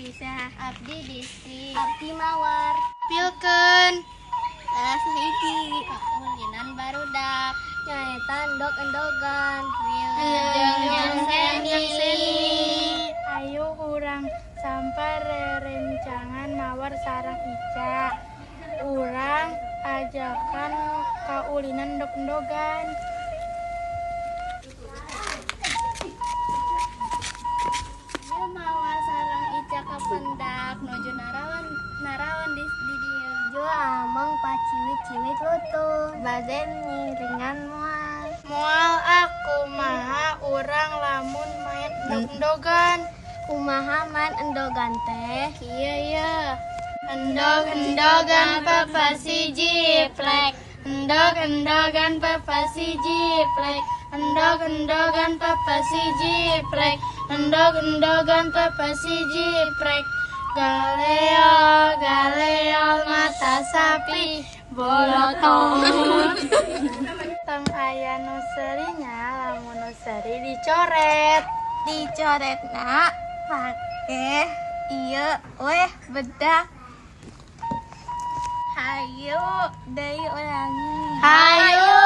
Abdi Isa. Abdi Desi. Abdi Mawar. Pilkeun. Salah sahiji. Kaulinan barudak. Nyaeta endog-endogan. Wilujeng seni. Ayo urang sampar rerencangan Mawar sareng Ica. Urang ajakan kaulinan endog-endogan. Ieu Mawar sareng Ica kapendak nuju narawan di dieu. Jo ameng paciwit-ciwit lutung. Bade ngiringan moal. Moal aku maha urang lamun main endog-endogan. Kumaha main endogan teh? Kieu ye. Endog-endogan pepesi jiplek. Endog-endogan pepesi jiplek. Endog-endogan pepesi jiplek. Endog-endogan pepesi jiplek. Galeo, galeo mata sapi bolotot. Tong aya nu seurinya lamun nu seuri dicoret. Dicoretna pake ieu weh bedak. Hayu deui ulangi. Hayu.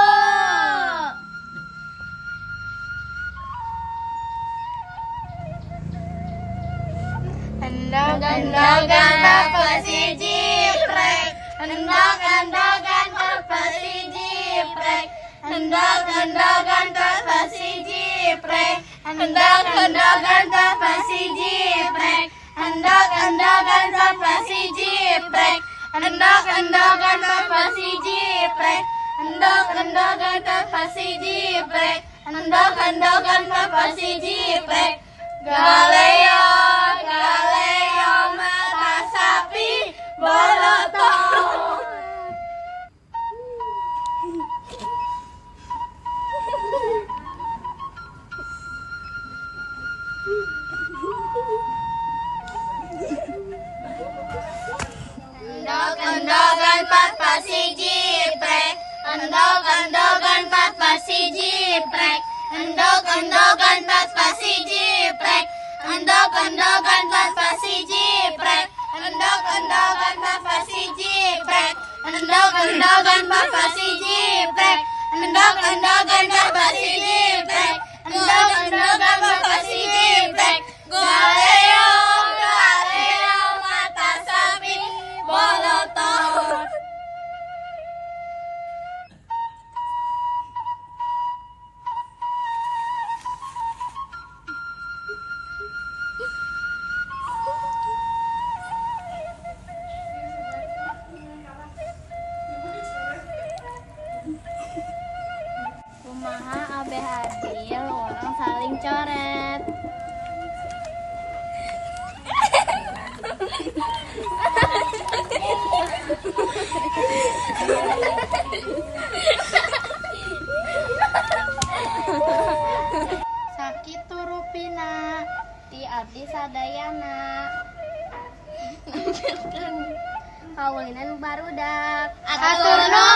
Endog-endogan pepesi jiprek. Endog-endogan pepesi jiprek. Endog-endogan pepesi jiprek. Endog-endogan pepesi jiprek. Endog-endogan pepesi jiprek. Endog-endogan pepesi jiprek. Endog-endogan pepesi jiprek. Endog-endogan pepesi jiprek. Galeo, galeo mata sapi bolotot. Endog-endogan pepesi jiprek. Endog-endogan pepesi jiprek. Endog-endogan pepesi jiprek. Endog-endogan pepesi jiprek. Endog-endogan pepesi jiprek. Endog-endogan pepesi jiprek. Endog-endogan pepesi jiprek. Endog-endogan pepesi jiprek. Galeo, galeo mata sapi bolotot. Kumaha abeh adil urang saling coret. Sakitu rupina. Ti abdi sadayana. Kaulinan barudak. Atur nuhun.